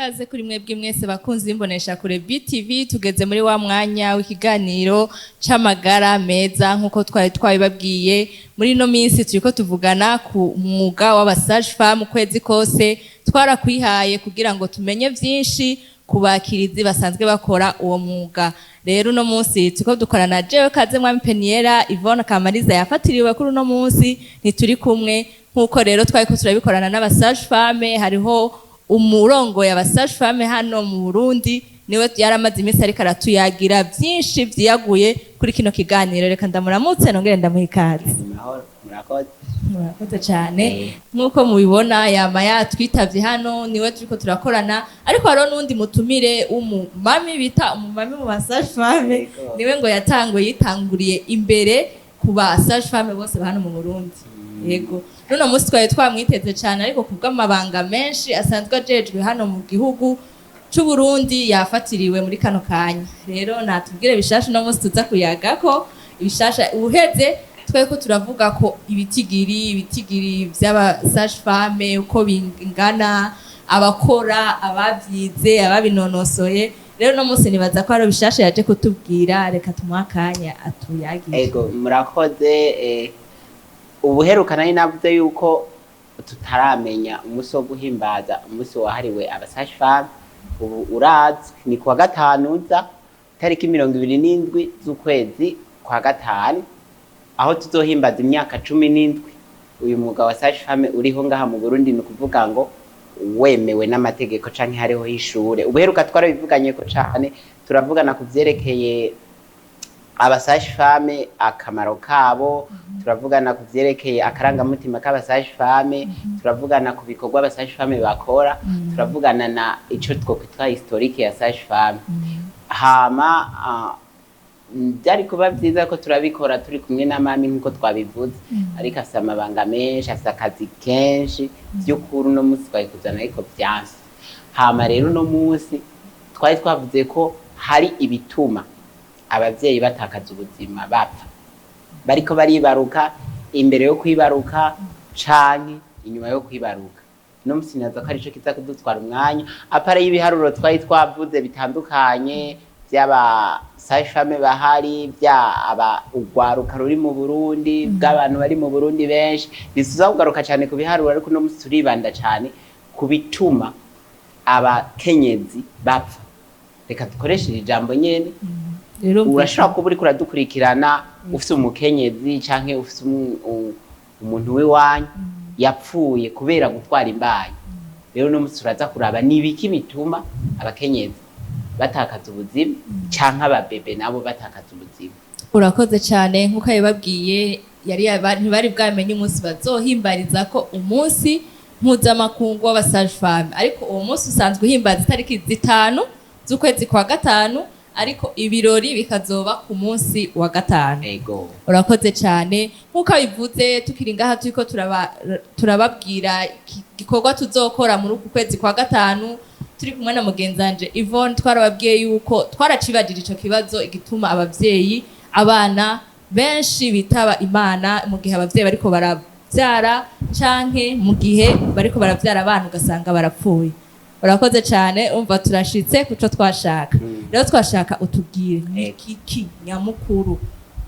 Ikaze kuri mwebwe mwese bakunzi b'imbonesha kure BTV. Tugeze muri wa mwanya w'ikiganiro c'amagara meza. Nk'uko twari twabibabwiye, muri ino minsi turiko tuvugana ku mwuga w'aba sage-femme. Ukwezi kose twarakwihaye kugira ngo tumenye vyinshi ku bakirizi basanzwe bakora uwo mwuga. Rero uno munsi turiko dukorana jewe Kaze Mwami Peniera. Yvonne Kamariza yafatiriwe kuri uno munsi, ntituri kumwe. Nk'uko rero twariko turabikorana n'aba sage-femme, hariho umurongoye aba sage-femme hano mu Burundi, niwe yaramaze iminsi ariko aratuyagira vyinshi vyiyaguye kuri kino kiganiro. Reka ndamuramutse nongere ndamuha ikaze. Mahoro, murakoze. Murakoze cyane. Nk'uko mubibona, yama yatwitavye hano, niwe turiko turakorana, ariko hariho n'undi mutumire w'umumami bita umumami mu ba sage-femme. Niwe ngo yatanguye, yitanguriye imbere ku ba sage-femme bose ba hano mu Burundi. Yego, n'uno munsi twari twamwiteze cyane, ariko kubw'amabanga menshi asanzwe ajejwe hano mu gihugu c'u Burundi yafatiriwe muri kano kanya. Rero natubwire bishasha uno munsi tuza kuyagako ibishasha. Ubuheze twari ko turavuga ko ibitigiri vy'aba sage-femme uko bingana, abakora, abavyize, ababinonosoye. Rero uno munsi nibaza ko hari bishasha yaje kutubwira. Reka tumuhe akanya atuyagire. Ego, murakoze. Ubuheruka nari navuze yuko tutaramenya umunsi wo guhimbaza umunsi wahariwe aba sage-femme. Ubu urazwi, ni kuwa gatanu uza, tariki 27 z'ukwezi kwa gatanu, aho tuzohimbaza imyaka 17 uyu mwuga wa sage-femme uriho ngaha mu Burundi, ni ukuvuga ngo wemewe n'amategeko canke hariho ishure. Ubuheruka twarabivuganye ko cane, turavugana ku vyerekeye aba sage-femme, akamaro kabo, turavugana ku vyerekeye akarangamutima k'aba sage-femme, turavugana ku bikorwa aba sage-femme bakora, turavugana na ico twokwitwa historique ya sage-femme. Hama byari kuba vyiza ko turabikora turi kumwe na mami nk'uko twabivuze, ariko afise amabanga menshi, afise akazi kenshi. Vy'ukuri uno munsi twari kuzana, ariko vyanse. Hama rero uno munsi twari twavuze ko hari ibituma abavyeyi batakaza ubuzima, bapfa bariko baribaruka, imbere yo kwibaruka canke inyuma yo kwibaruka. No musi naza ko arico kiza kudutwara umwanya, à part y'ibiharuro twari twavuze bitandukanye vy'aba sage-femme bahari, vya aba urwaruka ruri mu Burundi, bw'abantu bari mu Burundi benshi. Ntituza kugaruka cane ku biharuro, ariko uno musi turibanda cane ku bituma abakenyezi bapfa. Reka dukoreshe iri jambo nyene. Rero Urashobora kuba uriko uradukurikirana ufise umukenyezi canke ufise umuntu w'iwanyu yapfuye kubera gutwara imbanyi. Rero uno musi turaza kuraba ni ibiki bituma abakenyezi batakaza ubuzima canke ababebe nabo batakaza ubuzima. Urakoze cyane. Nk'uko yabibabwiye, yari ntibari bwamenye umunsi bazohimbariza ko umunsi mpuzamakungu w'aba sage-femme, ariko uwo munsi usanzwe uhimbaza itariki 5 z'ukwezi kwa gatanu, ariko ibirori bikazoba ku munsi wa gatanu. Urakoze cyane. Nk'uko abivuze, tukiri ngaha turiko turababwira igikorwa tuzokora muri uku kwezi kwa gatanu, turi kumwe na mugenzi wanje Yvonne, twarababwiye yuko twaracibagije ico kibazo, igituma abavyeyi, abana benshi bitaba Imana mu gihe abavyeyi bariko baravyara canke mu gihe bariko baravyara abana ugasanga barapfuye. Urakoze cyane. Umva, turashitse kuco twashaka. Rero twashaka utubwire ni kiki nyamukuru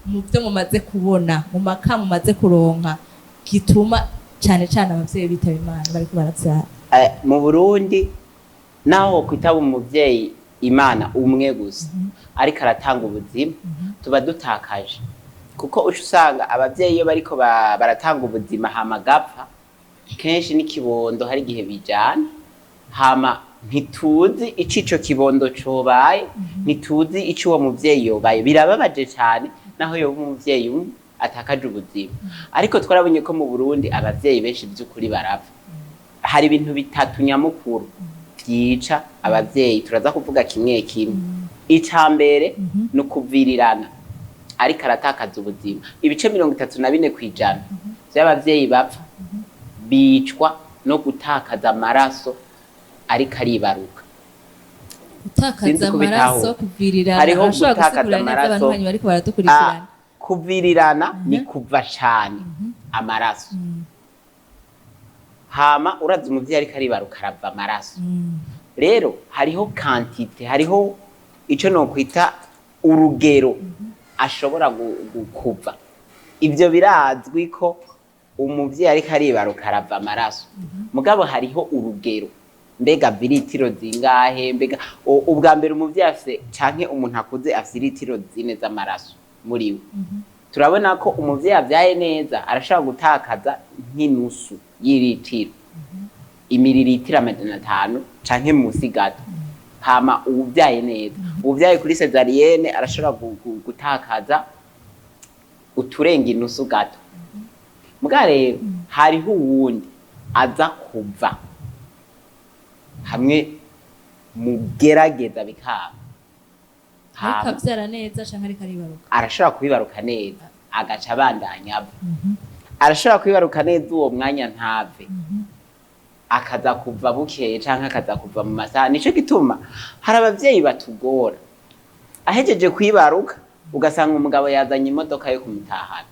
mu byo mumaze kubona, mu maka mumaze kuronka, gituma cyane cyane abavyeyi bitaba Imana bariko baravyara. Mu Burundi, naho kwitaba umuvyeyi Imana umwe gusa ariko aratanga ubuzima, tuba dutakaje, kuko uca usanga abavyeyi iyo bariko baratanga ubuzima hama gapfa, kenshi n'ikibondo hari igihe bijana, hama ntituzi ico ico kibondo cobaye, ntituzi ico uwo muvyeyi yobaye. Birababaje cane naho yoba umuvyeyi umwe atakaje ubuzima. Ariko twarabonye ko mu Burundi abavyeyi benshi vy'ukuri barapfa. Hari ibintu bitatu nyamukuru vyica abavyeyi, turaza kuvuga kimwe kimwe. Ica mbere ni ukuvirirana ariko aratakaza ubuzima. Ibice 34% vy'abavyeyi bapfa bicwa no gutakaza amaraso ariko aribaruka. Gutakaza Sinzi kubitahura. amaraso, kuvirirana. Hariho Urashobora gutakaza gusigura neza abantu amaraso. banyu bariko baradukurikirana? Ah, kuvirirana ni kuva cane amaraso. Hama urazi umuvyeyi ariko aribaruka arava amaraso. Rero hariho quantité, hariho ico nokwita urugero ashobora kuva. Ivyo birazwi ko umuvyeyi ariko aribaruka arava amaraso, mugabo hariho urugero. Mbega ava iritiro zingahe? Mbega ubwa mbere umuvyeyi afise, canke umuntu akuze afise iritiro 4 z'amaraso muri we. Turabona ko umuvyeyi avyaye neza arashobora gutakaza nk'inusu y'iritiro, imiriritiro 500 canke musi gato. Hama uwuvyaye neza, uwuvyaye kuri césarienne, arashobora gutakaza uturenga inusu gato. Muga rero hariho uwundi aza kuva hamwe mugerageza bikaba. Ariko Hama avyara neza canke ariko aribaruka? Arashobora kubibaruka neza, agaca abandanya ava. Arashobora kwibaruka neza uwo mwanya ntave, akaza kuva bukeye canke akaza kuva mu masaha. Nico gituma hari abavyeyi batugora, ahejeje kwibaruka ugasanga umugabo yazanye imodoka yo kumutahana.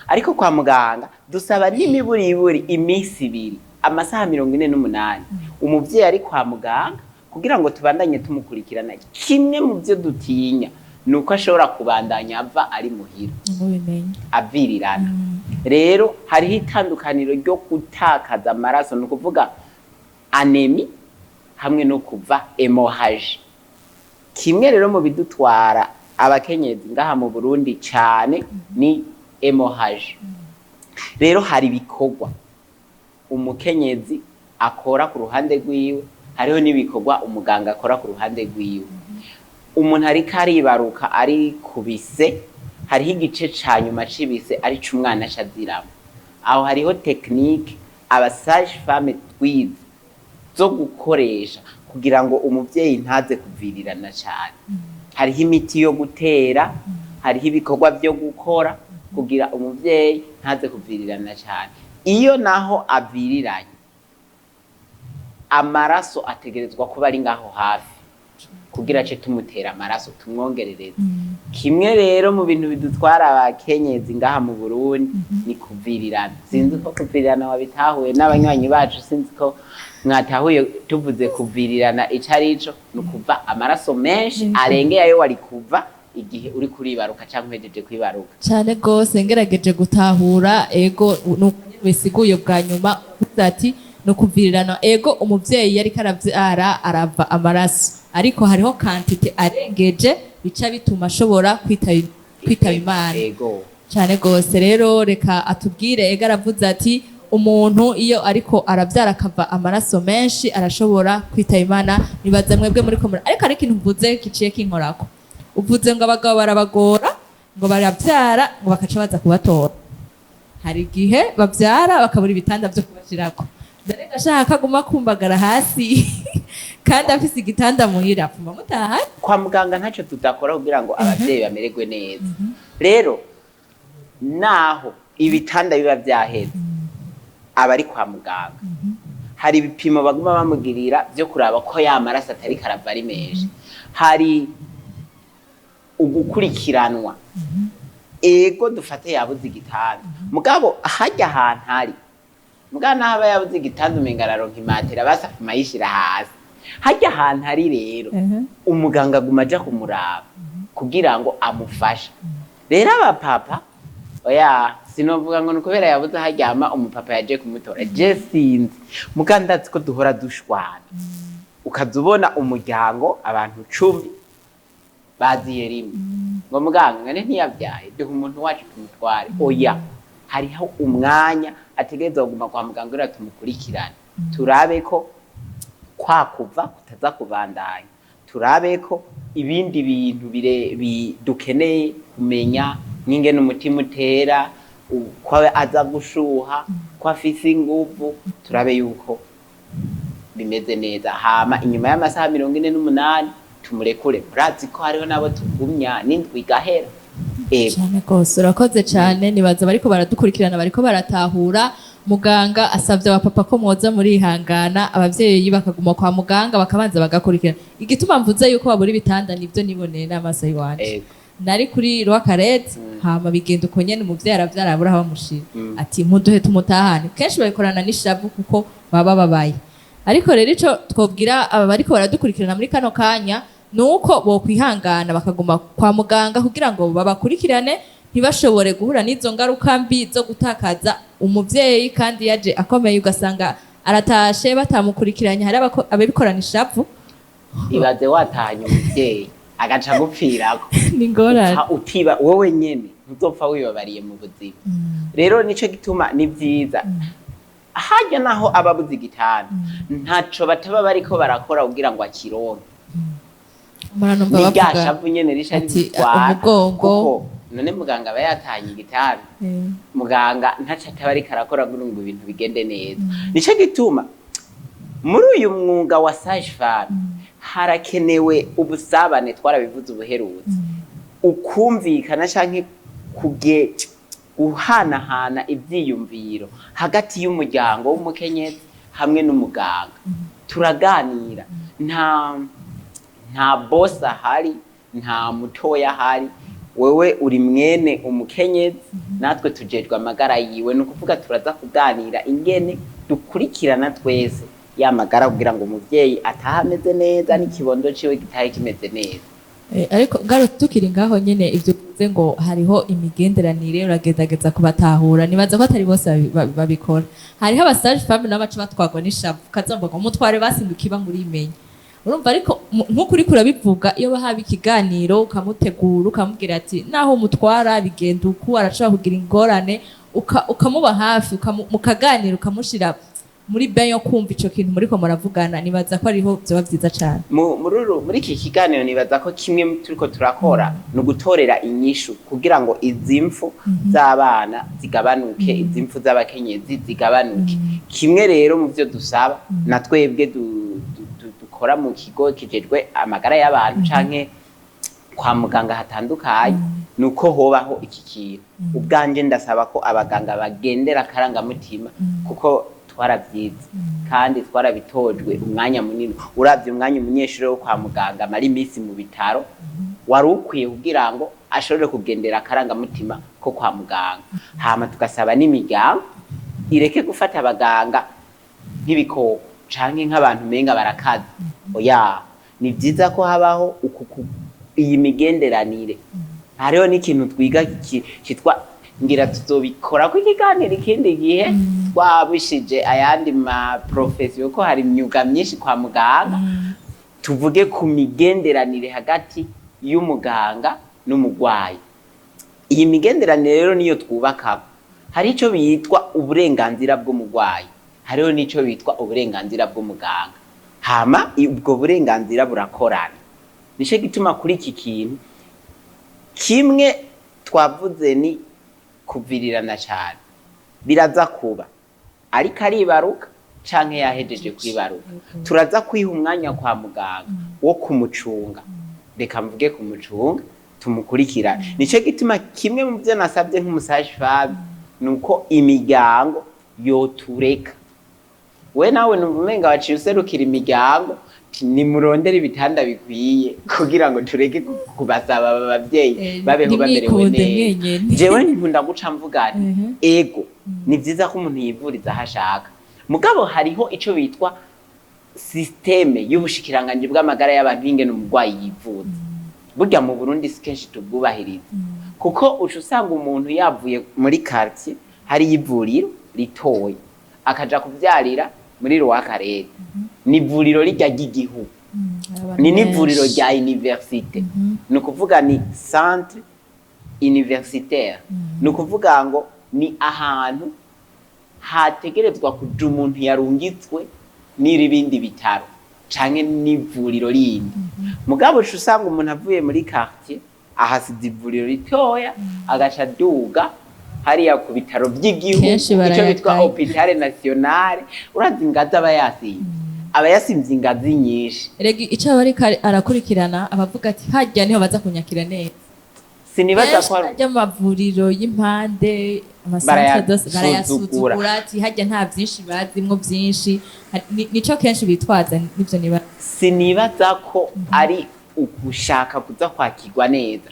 Ariko kwa muganga dusaba n'imiburiburi iminsi 2, amasaha 48, umuvyeyi ari kwa muganga kugira ngo tubandanye tumukurikirana. Kimwe mu byo dutinya ni uko ashobora kubandanya ava ari muhira, mubimenye, avirirana. Rero hariho itandukaniro ryo gutakaza amaraso, ni ukuvuga anémie, hamwe no kuva, hémorragie. Kimwe rero mu bidutwara abakenyezi ngaha mu Burundi cane ni hémorragie. Rero hari ibikorwa umukenyezi akora ku ruhande rwiwe, hariho n'ibikorwa umuganga akora ku ruhande rwiwe. Umuntu ariko aribaruka ari kubise, hariho igice ca nyuma c'ibise arico umwana aca aziramo. Aho hariho technique aba sage-femme twize zo gukoresha kugira ngo umuvyeyi ntaze kuvirirana cane. Hariho imiti yo gutera, hariho ibikorwa vyo gukora kugira umuvyeyi ntaze kuvirirana cane. Iyo naho aviriranye, amaraso ategerezwa kuba ari ngaho hafi kugira ace tumutera amaraso, tumwongerereze. Kimwe rero mu bintu bidutwara abakenyezi ngaha mu Burundi ni kuvirirana. Sinzi ko kuvirirana wabitahuye, n'abanywanyi bacu sinzi ko mwatahuye. Tuvuze kuvirirana ico arico, ni ukuva amaraso menshi arengeye ayo wari kuva igihe uri kuribaruka canke uhejeje kwibaruka. Cane gose, ngerageje gutahura, ego, nuko bisiguye. Bwa nyuma uvuze ati ni ukuvirirana. Ego, umuvyeyi yariko aravyara arava amaraso, ariko hariho quantité arengeje bica bituma ashobora kwitaba Imana. Ego. Cane gose. Rero reka atubwire. Ego, aravuze ati umuntu iyo ariko aravyara akava amaraso menshi arashobora kwitaba Imana. Nibaza mwebwe muri komera, ariko hari ikintu mvuze giciye kinkorako. Uvuze ngo abagabo barabagora, ngo baravyara, ngo bakaca baza kubatora. Hari igihe bavyara bakabura ibitanda vyo kubashirako. Dore ashaka aguma kumbagara hasi kandi afise igitanda muhira, apfuma mutaha. Kwa muganga ntacyo tudakora kugira ngo abavyeyi bamererwe neza. Rero naho ibitanda biba vyaheze, aba ari kwa muganga, hari ibipimo baguma bamugirira vyo kuraba ko ya maraso atari karava ari menshi. Hari ugukurikiranwa. Ego, dufate yabuze igitanda, mugabo hajya ahantu ari mugabo naho aba yabuze igitanda, umenga araronka imatera basi afuma ayishira hasi hajya ahantu ari. Rero umuganga aguma aja kumuraba kugira ngo amufashe. Rero abapapa, oya, sinovuga ngo ni ukubera yabuze aho aryama umupapa yaje kumutora. Je sinzi, muga ndazi ko duhora dushwana, ukaza ubona umuryango abantu 10 baziye rimwe ngo muganga ngane ntiyabyaye, duha umuntu wacu tumutware. Oya, hariho umwanya ategerezwa kuguma kwa muganga kugira tumukurikirane, turabe ko kwa kuva kutaza kubandanya, turabe ko ibindi bintu dukeneye kumenya nk'ingene umutima utera, ko aza gushuha, ko afise inguvu, turabe yuko bimeze neza. Hama inyuma y'amasaha 48 tumurekure. Murazi ko hariho n'abo tugumya n'indwi igahera. Ego. Cyane rwose, urakoze cyane. Nibaza bariko baradukurikirana bariko baratahura. Muganga asabye abapapa ko mwoza murihangana, abavyeyi bakaguma kwa muganga bakabanza bagakurikirana. Igituma mvuze yuko babura ibitanda nivyo niboneye n'amaso yiwanje. Nari kuri Rwakarete, hama bigenda uko nyene, umuvyeyi aravyara abura aho bamushira. Ati muduhe tumutahane. Kenshi babikorana n'ishavu kuko baba babaye. Ariko rero ico twobwira aba bariko baradukurikirana muri kano kanya ni uko bokwihangana bakaguma kwa muganga kugira ngo babakurikirane, ntibashobore guhura n'izo ngaruka mbi zo gutakaza umuvyeyi kandi yaje akomeye, ugasanga aratashe batamukurikiranye. Hari ababikorana ishavu. Ibaze watahanye umuvyeyi agaca agupfirako. Ni ingorane. Upfa utiba wowe nyene, ntuzopfa wibabariye mu buzima. Rero nico gituma ni vyiza harya naho ababuze igitanda, ntaco bataba bariko barakora kugira ngo akironke. Muranumva Ni rya bavuga shavu nyene rica ati, ridutwara. Umugongo. Kuko none muganga aba yatahanye igitanda, muganga ntaco ataba ariko arakora kugira ngo ibintu bigende neza. Nico gituma muri uyu mwuga wa sage femme harakenewe ubusabane, twarabivuze ubuherutse, ukumvikana canke guhanahana ivyiyumviro hagati y'umuryango w'umukenyezi hamwe n'umuganga. Turaganira, nta boss ahari, nta mutoya ahari. Wewe uri mwene umukenyezi, natwe tujejwe amagara yiwe. Ni ukuvuga turaza kuganira ingene dukurikirana twese ya magara kugira ngo umuvyeyi atahe ameze neza n'ikibondo ciwe gitahe kimeze neza. Ariko garutse tukiri ngaho nyene, ivyo uvuze ngo hariho imigenderanire, uragerageza kubatahura, nibaza ko atari bose babikora. Hariho aba sage femme nabo baca batwarwa n'ishavu, ukazumva ngo umutware basinduka iba ngo urimenye, urumva. Ariko nk'uko uriko urabivuga, iyo bahaba ikiganiro, ukamutegura, ukamubwira ati naho umutwara bigenda uku, arashobora kugira ingorane, ukamuba hafi, mukaganira, ukamushira muri bain yo kumva ico kintu muriko muravugana, nibaza ko ariho vyoba vyiza cane. Muri iki kiganiro nibaza ko kimwe turiko turakora ni ugutorera inyishu kugira ngo izi mfu z'abana zigabanuke, izi mfu z'abakenyezi zigabanuke. Kimwe rero mu vyo dusaba na twebwe dukora mu kigo kijejwe amagara y'abantu canke kwa muganga hatandukanye, ni uko hobaho iki kintu. Ubwanje ndasaba ko abaganga bagendera akarangamutima, kuko twarabyize kandi twarabitojwe umwanya munini. Uravye umwanya umunyeshuri wo kwa muganga amara iminsi mu bitaro, wari ukwiye kugira ngo ashobore kugendera akarangamutima ko kwa muganga. Hama tugasaba n'imiryango ireke gufata abaganga nk'ibikoko canke nk'abantu umenga barakaze. Oya, ni vyiza ko habaho iyi migenderanire. Hariho n'ikintu twiga citwa, ngira tuzobikora ko ikiganiro ikindi gihe twabishije ayandi ma profession, ko hari imyuga myinshi kwa muganga, tuvuge ku migenderanire hagati y'umuganga n'umugwayi. Iyi migenderanire rero niyo twubaka. Hari ico bitwa uburenganzira bw'umugwayi, hariho n'ico bitwa uburenganzira bw'umuganga. Hama ubwo burenganzira burakorana. Nico gituma kuri iki kintu kimwe twavuze ni kuvirirana cyane, biraza kuba ariko aribaruka canke yahejeje kwibaruka, turaza kwiha umwanya kwa muganga wo kumucunga, reka mvuge kumucunga, tumukurikirane. Nico gituma kimwe mu byo nasabye nk'umu sage femme ni uko imiryango yotureka. We nawe numva umenga waciye userukira imiryango, ati nimurondere ibitanda bikwiye kugira ngo tureke kubasaba aba bavyeyi babeho bamerewe ntimwikunde neza. mwenyene. Jewe nkunda guca mvuga nti ego, ni vyiza ko umuntu yivuriza aho ashaka, mugabo hariho ico bitwa système y'ubushikiranganji bw'amagara y'abantu y'ingene umurwayi yivuza. Burya mu Burundi si kenshi tubwubahiriza, kuko uca usanga umuntu yavuye muri quartier hari ivuriro ritoya, akaja kuvyarira muri Rwakarere. Ni ivuriro rirya ry'igihugu, ni n'ivuriro rya université, ni ukuvuga ni centre universitaire, ni ukuvuga ngo ni ahantu hategerezwa kuja umuntu yarungitswe n'ibindi bitaro canke n'ivuriro rindi. Mugabo uca usanga umuntu avuye muri quartier ahasize ivuriro ritoya, agaca aduga hariya ku bitaro vy'igihugu, Kenshi ico bitwa barayagaye. hôpital national. Urazi ingazi aba yasimvye, aba yasimvye ingazi nyinshi. Erega ico aba ariko arakurikirana, abavuga ati harya niho baza kunyakira neza. Sinibaza ko hari Benshi amavuriro y'impande, ama centre de Barayasuzugura. barayasuzugura, ati harya nta vyinshi bazimwo vyinshi. Nico kenshi bitwaza, nivyo niba. Sinibaza ko ari ugushaka kuza kwakirwa neza,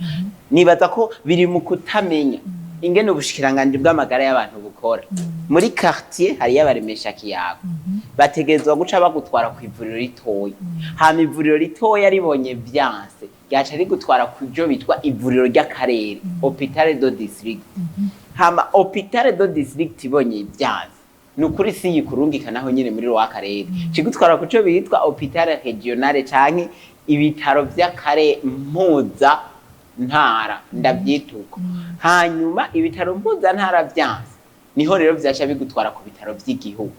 nibaza ko biri mu kutamenya. Ingene ubushikiranganji bw'amagara y'abantu bukora, muri quartier hariyo abaremesha kiyago, bategerezwa guca bagutwara ku ivuriro ritoya. Hama ivuriro ritoya ribonye vyanse, ryaca rigutwara ku ryo bitwa ivuriro ry'akarere, hôpital de district. Hama hôpital de district ibonye vyanse, ni ukuri si yikurungikanaho nyene muri wa karere, kigutwara ku co bitwa hôpital régional canke ibitaro vy'akare mpuza ntara, ndavyita uko. Hanyuma ibitaro mpuza ntara vyanse, niho rero vyaca bigutwara ku bitaro vy'igihugu.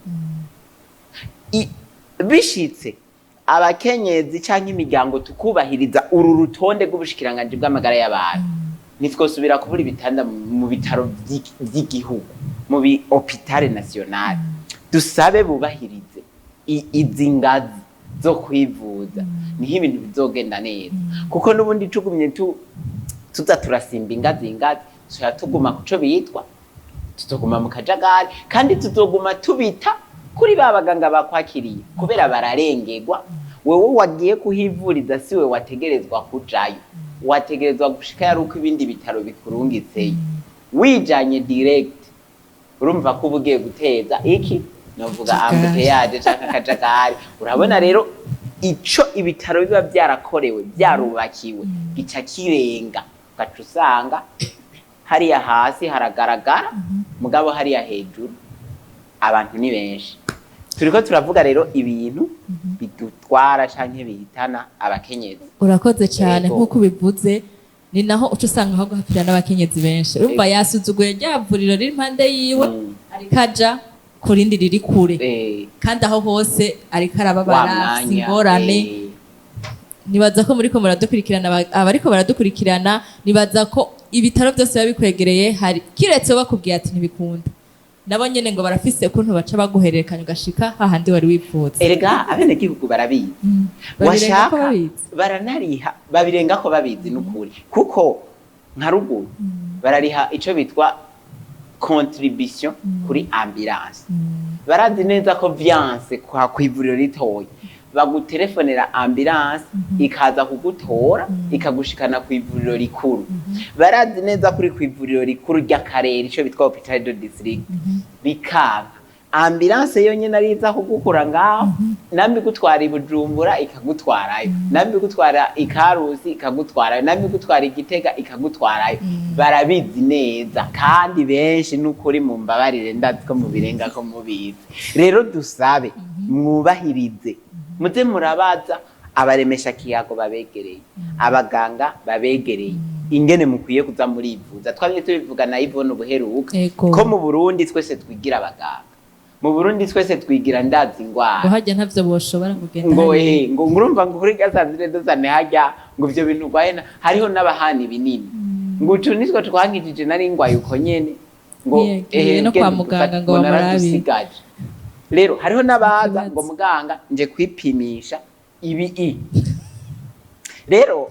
Bishitse abakenyezi canke imiryango tukubahiriza uru rutonde rw'ubushikiranganji bw'amagara y'abantu, ntitwosubira kubura ibitanda mu bitaro vy'igihugu, mu bi hôpital national. Dusabe bubahirize izi ngazi zo kwivuza, niho ibintu bizogenda neza, kuko n'ubundi tugumye tuza turasimba ingazi ingazi, tuba tuguma kuco bitwa tuzoguma mu kajagari, kandi tuzoguma tubita kuri ba baganga bakwakiriye, kubera bararengerwa. Wewe wagiye kuhivuriza siwe wategerezwa kujayo, wategerezwa gushika yari uko ibindi bitaro bikurungitseyo. Wijanye direct, urumva ko uba ugiye guteza iki novuga Akajagari. Embouteillage canke akajagari. Urabona rero ico ibitaro biba byarakorewe, byarubakiwe, gica kirenga, ugaca usanga hariya hasi haragaragara, mugabo hariya hejuru abantu ni benshi. Turiko turavuga rero ibintu bidutwara canke bihitana abakenyezi. Urakoze cyane. Yego. Nk'uko ubivuze, ni naho uca usanga aho guhapfira n'abakenyezi benshi. Urumva yasuzuguye rya vuriro riri impande yiwe, ariko aja ku rindi riri kure, kandi aho hose ariko wa arababara, afise mwanya ingorane. Nibaza ko muriko muradukurikirana, abariko baradukurikirana, nibaza ko ibitaro byose biba bikwegereye, hari kiretse bakubwiye ati ntibikunda, nabo nyene ngo barafise ukuntu baca baguhererekanya ugashika hahandi wari wifuza. Erega abenegihugu barabizi. Babirenga ko Washaka babizi. baranariha, babirenga ko babizi n'ukuri, kuko nka ruguru barariha ico bitwa contribution kuri ambulance. Barazi neza ko vyanse kwa kwivuriro ritoya, baguterefonera ambulance ikaza kugutora, ikagushikana ku ivuriro rikuru. Barazi neza kuri ku ivuriro rikuru ry'akarere, ico bitwa hôpital de district, bikanga, ambulance yonyene ariza kugukura ngaho, nambi igutwara i Bujumbura ikagutwarayo, nambi igutwara i Karusi ikagutwarayo, nambi igutwara i Gitega ikagutwarayo. Barabizi neza kandi benshi, n'ukuri mumbabarire, ndazi ko mubirenga ko mubizi. Rero dusabe mwubahirize, muze murabaza abaremesha kiyago babegereye, abaganga babegereye, ingene mukwiye kuza murivuza. Twamye tubivuga na Yvonne ubuheruka ko mu Burundi twese twigira abaganga, mu Burundi twese twigira ndazi ingwara. Ngo harya ntavyo boshobora kugenda ngo hariya. Ngo ngurumva ngo kuri gasanzire dosane harya, ngo ivyo bintu urwaye hariho n'abahana ibinini, ngo utu nitwo twankijije, nari ngwaye uko nyene, ngo Ntiyagiye no kwa genda muganga dufate, ngo bamurabire. naradusigaje. Rero hariho n'abaza Ikibazo. ngo muganga nje kwipimisha ibi i rero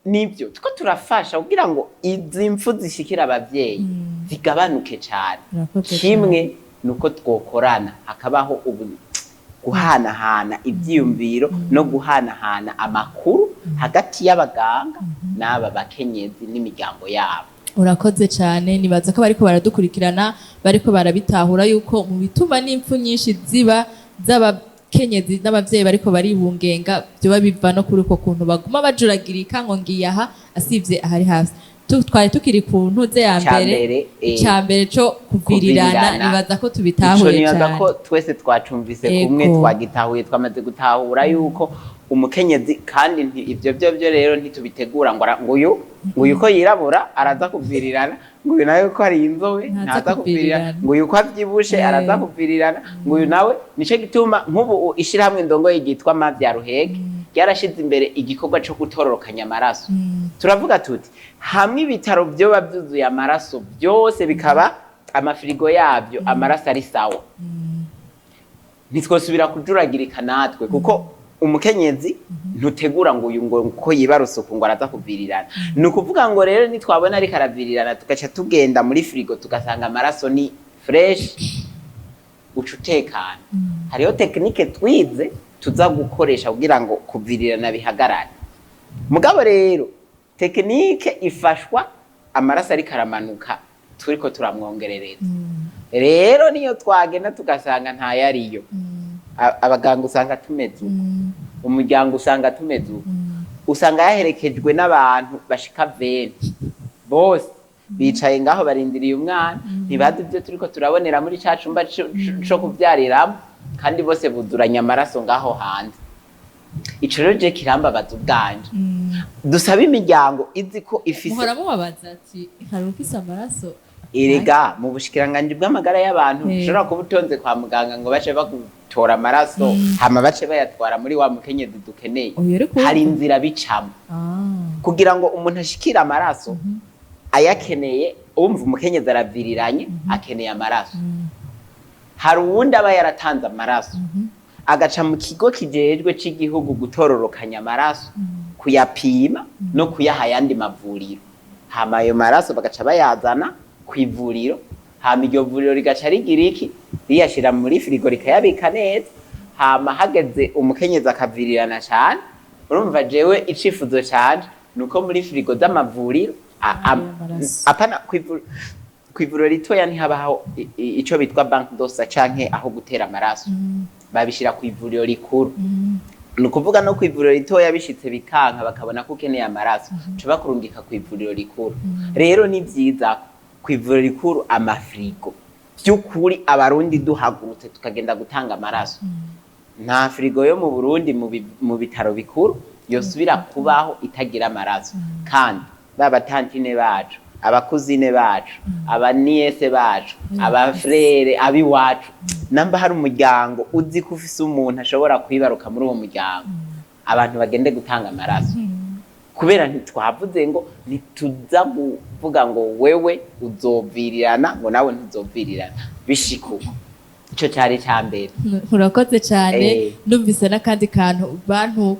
nibyo tuko turafasha kugira ngo izi mfu zishikira abavyeyi zigabanuke cyane. Urakoze. Kimwe nuko twokorana, hakabaho ubu guhanahana ivyiyumviro no guhanahana amakuru hagati y'abaganga n'aba bakenyezi n'imiryango yabo. Urakoze cyane. Nibaza ko bariko baradukurikirana bariko barabitahura yuko mu bituma n'impfu nyinshi ziba z'abakenyezi n'abavyeyi bariko baribungenga, byoba biva no kuri uko kuntu baguma bajuragirika ngo ngiye aha asivye ahari hasi. Twari tukiri ku ntuze ya Ica mbere. mbere, Ica mbere co kuvirirana. Kuvirirana. Nibaza ko Ico tubitahuye nibaza cyane. ko twese twacumvise kumwe, twagitahuye, twamaze gutahura yuko umukenyezi kandi ivyo byo rero ntitubitegura ngo ngo uyu ko yirabura araza kuvirirana, ngo uyu nawe ko ari inzobe ntaza ntaza kuvirirana, kuvirirana. ngo uyu ko avyibushe araza kuvirirana, ngo uyu nawe. Nico gituma nk'ubu ishirahamwe ndongoye ryitwa Mavya Ruhege ryarashize imbere igikorwa co gutororokanya amaraso. Turavuga tuti hamwe ibitaro vyoba vyuzuye amaraso byose, bikaba amafirigo yabyo amaraso ari sawa, ntitwosubira kujuragirika natwe, kuko umukenyezi ntutegura ngo uyu ngo ko yibarutse uku ngo araza kuvirirana. Ni ukuvuga ngo rero nitwabona ariko aravirirana, tugaca tugenda muri firigo tugasanga amaraso ni fresh, uca utekana. Hariho technique twize tuza gukoresha kugira ngo kuvirirana bihagarare. Mugabo rero technique ifashwa amaraso ariko aramanuka. Turiko turamwongerereza. Rero niyo twagenda tugasanga ntayariyo, abaganga usanga tumeze uko, umuryango usanga tumeze uko, usanga yaherekejwe n'abantu bashika 20, bose bicaye ngaho barindiriye umwana, ntibazi ibyo turiko turabonera muri ca cumba co kubyariramo, kandi bose buzuranye amaraso ngaho hanze. Ico rero je kirambabaza ubwanje. Dusaba imiryango izi ko ifise Muhora mubabaza ati: "Hari ufise amaraso?" Erega mu bushikiranganji bw'amagara y'abantu, ushobora kuba utonze kwa muganga ngo bace bagutora amaraso, hama bace bayatwara muri wa mukenyezi dukeneye. Oya, ariko Hari inzira bicamo kugira ngo umuntu ashikire amaraso ayakeneye. Umva, umukenyezi araviriranye, akeneye amaraso. Hari uwundi aba yaratanze amaraso, agaca mu kigo kijejwe c'igihugu gutororokanya amaraso, kuyapima no kuyaha ayandi mavuriro. Hama ayo maraso bagaca bayazana ku ivuriro, hama iryo vuriro rigaca rigira iki? Riyashira muri firigo, rikayabika neza. Hama hageze umukenyezi akavirirana cane, urumva jewe icifuzo canje nuko muri firigo z'amavuriro Ayo maraso. Apana kw'ivuriro ritoya, ntihabaho ico bitwa banque de sang canke aho gutera amaraso. Babishira ku ivuriro rikuru. Ni ukuvuga no ku ivuriro ritoya bishitse bikanka, bakabona ko ukeneye amaraso, ca bakurungika ku ivuriro rikuru. Rero ni vyiza ku ivuriro rikuru amafirigo. By'ukuri Abarundi duhagurutse tukagenda gutanga amaraso, nta firigo yo mu Burundi mu bitaro bikuru yosubira kubaho itagira amaraso. Kandi baba tantine bacu, aba cousine bacu, aba nièce bacu, aba frère, abiwacu, namba hari umuryango uzi ko ufise umuntu ashobora kwibaruka muri uwo muryango, abantu bagende gutanga amaraso, kubera ntitwavuze ngo ntituza kuvuga ngo wewe uzovirirana, ngo nawe ntuzovirirana. Bishika uko. Ico cari ca mbere. Urakoze cyane. Numvise n'akandi kantu, bantu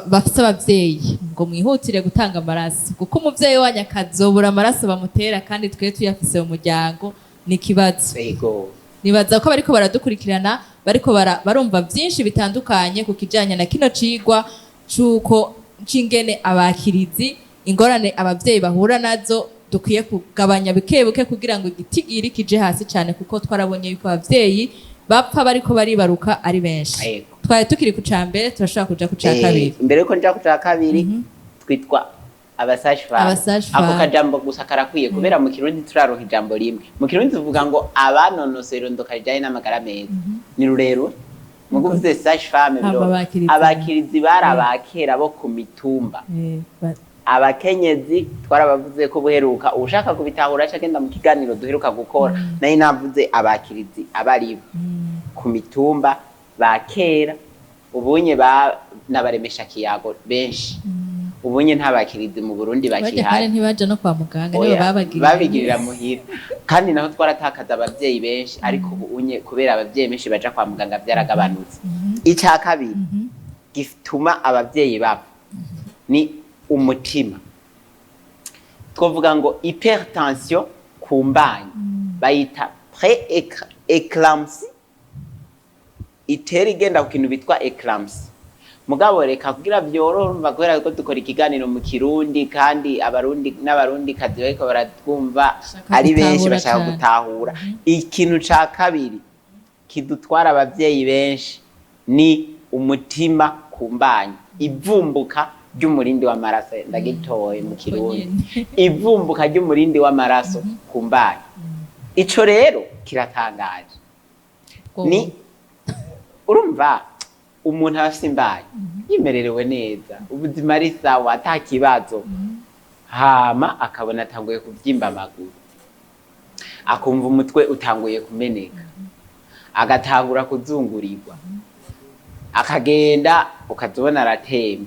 bafise abavyeyi, ngo mwihutire gutanga amaraso, kuko umuvyeyi wanyu akazobura amaraso bamutera kandi twe tuyafise mu muryango, ni ikibazo. Nibaza ko bariko baradukurikirana, bariko barumva vyinshi bitandukanye ku kijanye na kino cigwa c'uko c'ingene abakirizi, ingorane abavyeyi bahura nazo, dukwiye kugabanya buke buke kugira ngo igitigiri kije hasi cyane, kuko twarabonye yuko abavyeyi bapfa bariko baribaruka ari benshi. Twari tukiri ku ca mbere, turashobora kuja ku ca kabiri. Imbere yuko nja ku ca kabiri, twitwa abasage-femme. Abasage-femme. Ako kajambo gusa karakwiye, kubera mu Kirundi turaronka ijambo rimwe. Mu Kirundi tuvuga ngo abanonosora irondoka rijanye n'amagara meza, ni rurerure. Mugo uvuze sage-femme, Hama abakirizi. Abakirizi bari abakera bo ku mitumba. Abakenyezi twarabavuze ko buheruka. Ushaka kubitahura aca agenda mu kiganiro duheruka gukora. Nayo navuze abakirizi abaribo ku mitumba ba kera. Ubunye ba n'abaremesha kiyago benshi. Ubunye nta bakirizi mu Burundi Bajya kandi bakihari. ntibaja no kwa muganga, nibo Oya, babagirira. Babigirira muhira. Kandi naho twaratakaza abavyeyi benshi, ariko ubu unye kubera abavyeyi benshi baja kwa muganga vyaragabanutse. Ica kabiri gituma abavyeyi bapfa ni umutima. Twovuga ngo hypertension ku mbanyi bayita pré-éclampsie, itera igenda ku kintu bitwa éclampsie. Mugabo reka kugira vyorohe, urumva, kubera ko dukora ikiganiro mu Kirundi kandi Abarundi n'Abarundi kazi bariko baratwumva Bashaka ari benshi, gutahura bashaka cane. gutahura. Ikintu ca kabiri kidutwara abavyeyi benshi ni umutima ku mbanyi, ivumbuka ry'umurindi w'amaraso. Ndagitoye mu Kirundi, ivumbuka ry'umurindi w'amaraso ku mbanyi. Ico rero kiratangaje. Ni urumva umuntu aba afise imbanyi, yimererewe neza, ubuzima ari sawa, ata kibazo, hama akabona atanguye kuvyimba amaguru, akumva umutwe utanguye kumeneka, agatangura kuzungurirwa, akagenda ukazibona aratemvye.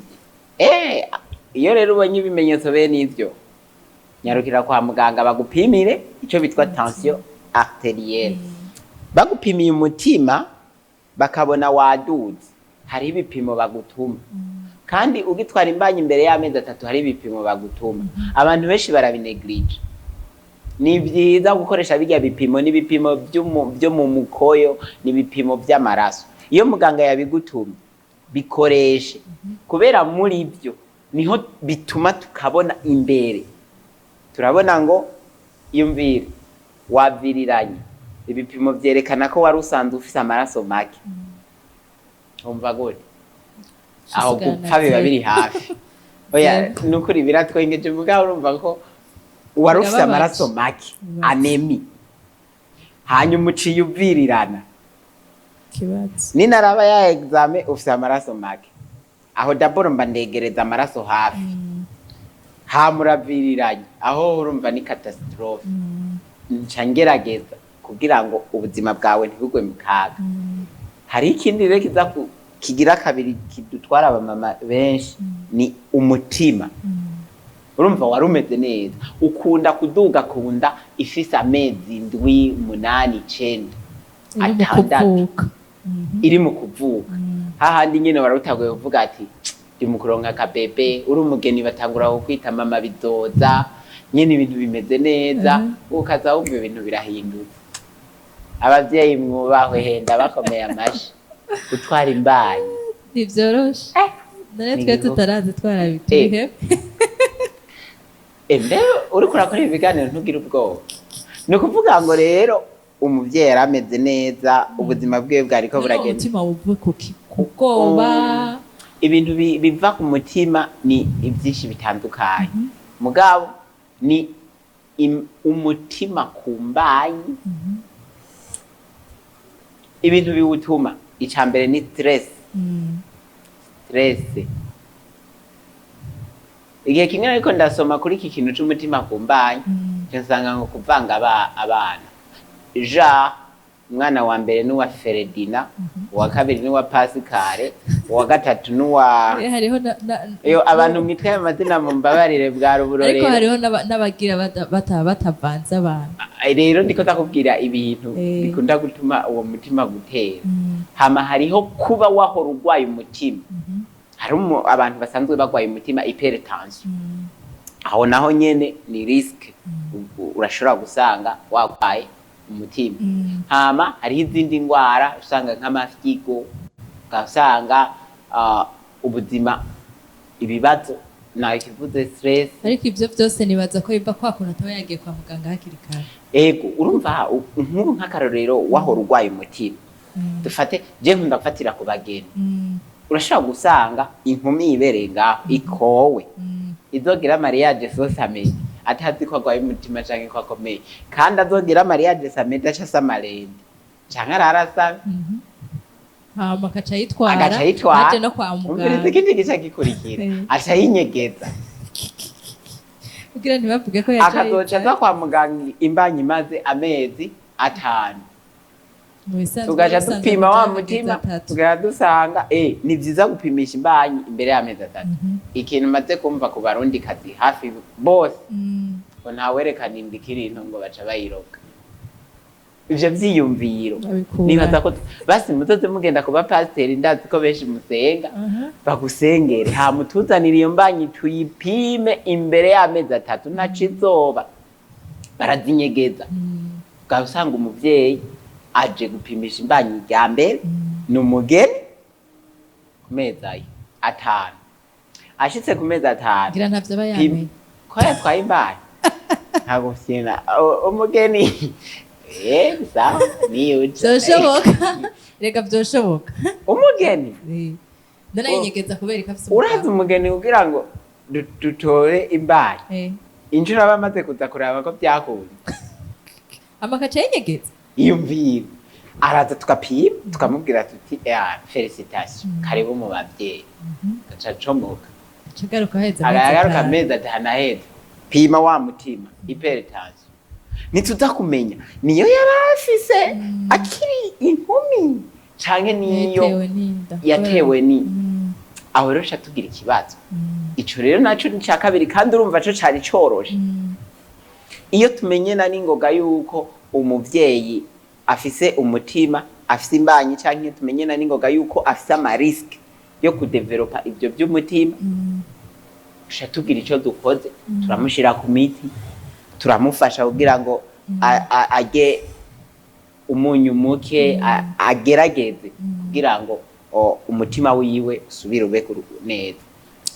Iyo rero ubonye ibimenyetso bene ivyo, nyarukira kwa muganga bagupimire ico bitwa tension artérielle. Bagupimiye umutima bakabona waduze, hariho ibipimo bagutuma. Kandi ugitwara imbanyi imbere y'amezi 3, hari ibipimo bagutuma. Abantu benshi barabinegirije. Ni vyiza gukoresha birya bipimo. N'ibipimo vyo mu mukoyo, n'ibipimo vy'amaraso. Iyo muganga yabigutumye, bikoreshe, kubera muri byo niho bituma tukabona imbere, turabona ngo Iyumvire, waviriranye, ibipimo vyerekana ko wari usanzwe ufise amaraso make. Wumva gute aho? Usigana Gupfa biba zero. biri hafi. Oya, Zero. nukuri biratwengeje, mugabo urumva ko wari ufise Birababaje. amaraso make, Bibabaje. anémie, hanyuma uciye uvirirana. Kibazo. Ninaraba ya examen, ufise amaraso make, aho d'abord mba ndegereza amaraso hafi, hama uraviriranye, aho urumva ni catastrophe. Nca ngerageza kugira ngo ubuzima bwawe ntibugwe mu kaga. Hari ikindi rero kiza kigira kabiri kidutwara abamama benshi, ni umutima. Urumva wari umeze neza, ukunda kuduga ku nda ifise amezi 7, 8, 9, Iri mu 6, kuvuka. Iri mu kuvuka, hahandi nyene wari utagoye kuvuga ati ndi mu kuronka akabebe, uri umugeni batangura kukwita mama bizoza, nyene ibintu bimeze neza, ukaza wumva ibintu birahindutse. Abavyeyi mwubahwe, henda bakomeye amashi gutwara imbanyi. Ntibyoroshe none Ni twe igihugu. tutarazi twarabituhe. Mbe uriko urakora ibiganiro ntugire ubwoba. Ni ukuvuga ngo rero umuvyeyi yari ameze neza, ubuzima bwiwe bwariko buragenda. Umutima wuve kuki? Ku bwoba? Ibintu biva ku mutima ni ibyinshi bitandukanye, mugabo ni umutima ku mbanyi, ibintu biwutuma, ica mbere ni stress. Stress. Igihe kimwe ariko ndasoma kuri iki kintu c'umutima ku mbanyi, nsanga ngo kuvanga abana, ja umwana wa mbere n'uwa Feredina, uwa kabiri n'uwa Pasikare, uwa gatatu n'uwa Hariho iyo abantu mwitwaye amazina mumbabarire, bwa Ariko ruburorero. hariho n'abagira batavanze abantu. Rero ndiko ndakubwira ibintu bikunda gutuma uwo mutima gutera. Hama hariho kuba wahora urwaye umutima. Hari abantu basanzwe barwaye umutima, hypertension. Aho naho nyene ni risque, urashobora gusanga warwaye umutima. Hama hariho izindi ndwara usanga nk'amafyigo, ugasanga ubuzima, ibibazo nakivuze, stress. Ariko ibyo byose nibaza ko biva kwa kuntu ataba yagiye kwa muganga hakiri kare. Ego, urumva nk'ubu nk'akarorero, wahora urwaye umutima, dufate je nkunda gufatira ku bageni, urashobora gusanga inkumi yibereye ngaho ikowe, izogira mariage samedi atazi ko agwaye umutima canke ko akomeye, kandi azogira mariage samedi aca asama lundi canke arara asame. Hama akaca yitwara. Agaca yitwara. Aje no kwa Umviriza, muganga. ikindi gica gikurikira, aca yinyegeza. Kugira ntibavuge ko yaca Akazoca aza kwa muganga imbanyi imaze amezi 5. Mu bisanzwe Tugaca usanzwe dupima wa muganga amezi mutima, 3. tugaca dusanga ni vyiza gupimisha imbanyi imbere y'amezi 3. Ikintu maze kumva ku barundi kazi hafi bose, ngo ntawerekana inda ikiri nto, ngo baca bayiroga. Ivyo vyiyumviro Babikura. nibaza ko basi muzoze mugenda kuba pasiteri, ndazi ko benshi musenga, bagusengere, hama utuzanire iyo mbanyi tuyipime imbere y'amezi 3, ntaco izoba. Barazinyegeza, ukaba usanga umuvyeyi aje gupimisha imbanyi rya mbere, ni umugeni, ku mezi ayo 5, ashitse ku mezi 5, Ngira ntavyo aba Pima. yamenye. Ko yatwaye imbanyi ntabwo mfyina umugeni, sawa niyuje. Vyoshoboka reka, vyoshoboka. Umugeni. None yinyegeza kubera ko afise Urazi umugabo. umugeni kugira ngo dutore imbanyi, inshuro aba amaze kuza kuraba ko byakunze. Hama akaca yinyegeza. Iyumvire, araza tugapima, tukamubwira tuti félicitations, karibu mu babyeyi, gaca acomoka. Aca agaruka aheze amezi Agagaruka 5. amezi 5 aheze, pima wa mutima, hypertension, ntituza kumenya niyo yari afise akiri inkumi canke niyo Yatewe n'inda. Yatewe ni aho rero uca tugira ikibazo. Ico rero naco ni ica kabiri, kandi urumva co cari coroshe. Iyo tumenye na n'ingoga yuko umuvyeyi afise umutima, afise imbanyi, canke iyo tumenye na n'ingoga yuko afise ama risques yo kudevelopa ivyo vy'umutima, tuca tugira ico dukoze, turamushira ku miti, turamufasha kugira ngo arye umunyu muke, agerageze kugira ngo umutima wiwe usubire ube neza.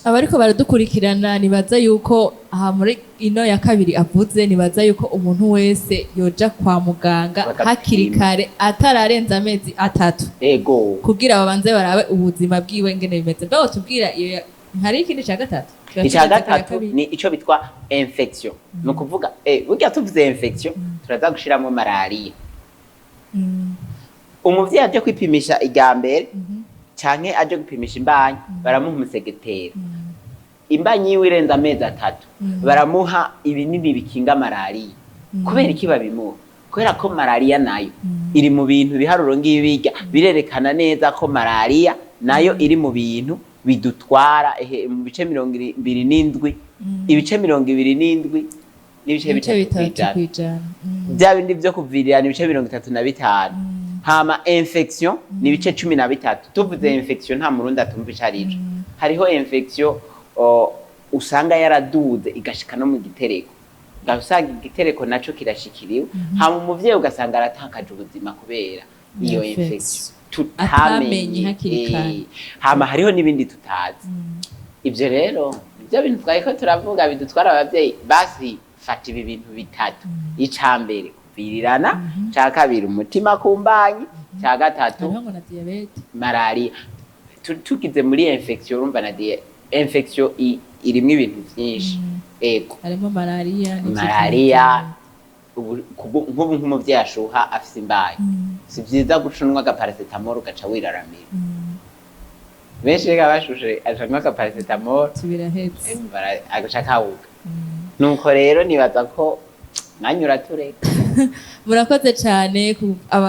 Abariko baradukurikirana, nibaza yuko aha muri ino ya kabiri avuze, nibaza yuko umuntu wese yoja kwa muganga Bagapima. hakiri kare, atararenza amezi 3, kugira babanze barabe ubuzima bwiwe ngene bimeze. Mbe tubwira iyo hari ikindi ca gatatu? Kiba Icya kigeze ku ya gatatu kabiri. ni ico bitwa infection. Ni ukuvuga burya tuvuze infection turaza gushiramo malariya. Umuvyeyi aje kwipimisha irya mbere canke aje gupimisha imbanyi, baramuha umusegetera. Imbanyi yiwe irenze amezi 3, baramuha ibinini bikinga malariya. Kubera iki babimuha? Kubera ko malariya nayo iri mu bintu, biharuro ngibirya birerekana neza ko malariya nayo iri mu bintu bidutwara mu bice 27, ibice 27 n'ibice ibice 3 3 kw'ijana. Kw'ijana. Bya bindi vyo kuvirirana, ibice 35. Hama infection ni ibice 13. Tuvuze infection, nta murundi atumva ico arico. Hariho infection usanga yaraduze igashika no mu gitereko, ugasanga igitereko naco kirashikiriwe, hama umuvyeyi ugasanga aratakaje ubuzima kubera iyo Infection. infection Atamenye tutamenye hakiri kare. Hama hariho n'ibindi tutazi. Ivyo rero nivyo bintu twariko turavuga bidutwara abavyeyi. Basi fata ibi bintu bitatu: ica mbere kuvirirana, ica kabiri umutima ku mbanyi, ica gatatu Hariho ngo na diabète. Malariya. Tugize muri infection, urumva na infection irimwo ibintu vyinshi, ego. Harimo malariya n'ivyo. Malariya, nk'ubu nk'umuvyeyi ashuha afise imbanyi, si vyiza guca unywa agaparacétamol ugaca wiraramira. Benshi reka bashushe acanywa agaparacétamol, Tubirahetse. agaca kawuga. Nuko rero nibaza ko mwanya uratureka. Murakoze cyane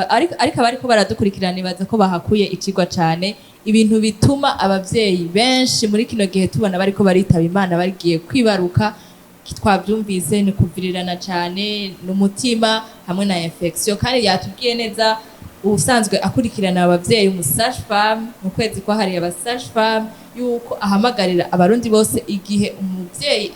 ariko abariko baradukurikirana, nibaza ko bahakuye icigwa cyane, ibintu bituma abavyeyi benshi muri kino gihe tubona bariko baritaba Imana bagiye kwibaruka. Twabyumvise, ni kuvirirana cyane, n'umutima hamwe na infection. Kandi yatubwiye neza ubusanzwe akurikirana abavyeyi, umu sage femme, mu kwezi kwahariye aba sage femme, yuko ahamagarira abarundi bose, igihe umuvyeyi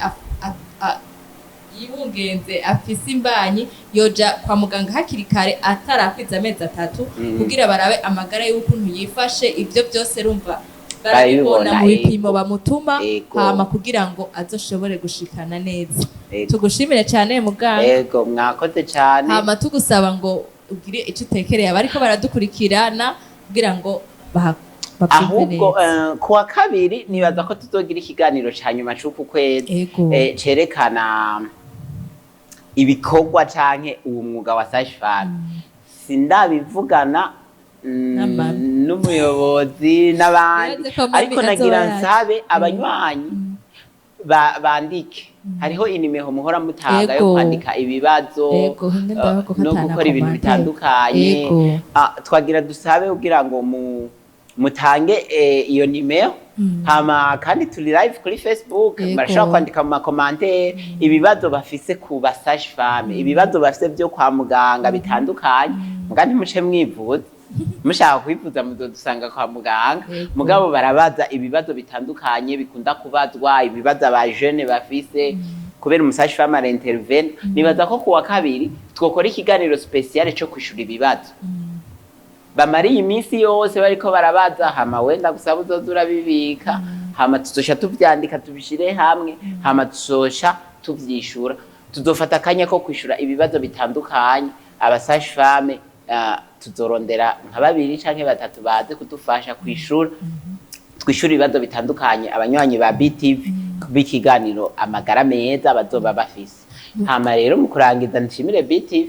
yibungenze afise imbanyi, yoja kwa muganga hakiri kare atarakwiza amezi 3, kugira barabe amagara y'ukuntu yifashe. Ibyo byose rumva barabibona Barabibona, mu bipimo bamutuma, hama kugira ngo azoshobore gushikana neza. Tugushimire cyane, muganga. Ego, mwakoze cyane. Hama tugusaba ngo ugire icyo utekereye abariko baradukurikirana kugira ngo bavyumve Ahubwo neza. Kuwa kabiri nibaza ko tuzogira ikiganiro ca nyuma c'uku kwezi, cerekana ibikorwa canke uwo mwuga wa sage femme. Sindabivugana N'amami. n'umuyobozi n'abandi, Nibaze ko mami ariko nagira azoba yaje. nsabe abanywanyi bandike. Hariho inimero muhora mutanga yo kwandika ibibazo, Ego, hamwe ndabaga ko no atana gukora ibintu commentaire. bitandukanye. Twagira dusabe kugira ngo mutange iyo nimero. Hama kandi turi live kuri Facebook, barashobora kwandika mu ma commentaires ibibazo bafise ku ba sage femme, ibibazo bafise byo kwa muganga bitandukanye. Muga ntimuce mwivuza, mushaka kwivuza muzodusanga kwa muganga. Mugabo barabaza ibibazo bitandukanye bikunda kubazwa, ibibazo aba jeunes bafise, kubera umu sage femme ara-intervene. Nibaza ko kuwa kabiri twokora ikiganiro spécial co kwishura ibibazo bamara iyi minsi yose bariko barabaza. Hama wenda gusaba uzoza urabibika, hama tuzosha tuvyandika tubishire hamwe, hama tuzosha tuvyishura. Tuzofata akanya ko kwishura ibibazo bitandukanye aba sage femme. Tuzorondera nka babiri canke batatu baze kudufasha kwishura, twishura ibibazo bitandukanye abanywanyi ba BTV b'ikiganiro Amagara Meza bazoba bafise. Hama rero mu kurangiza nshimire BTV.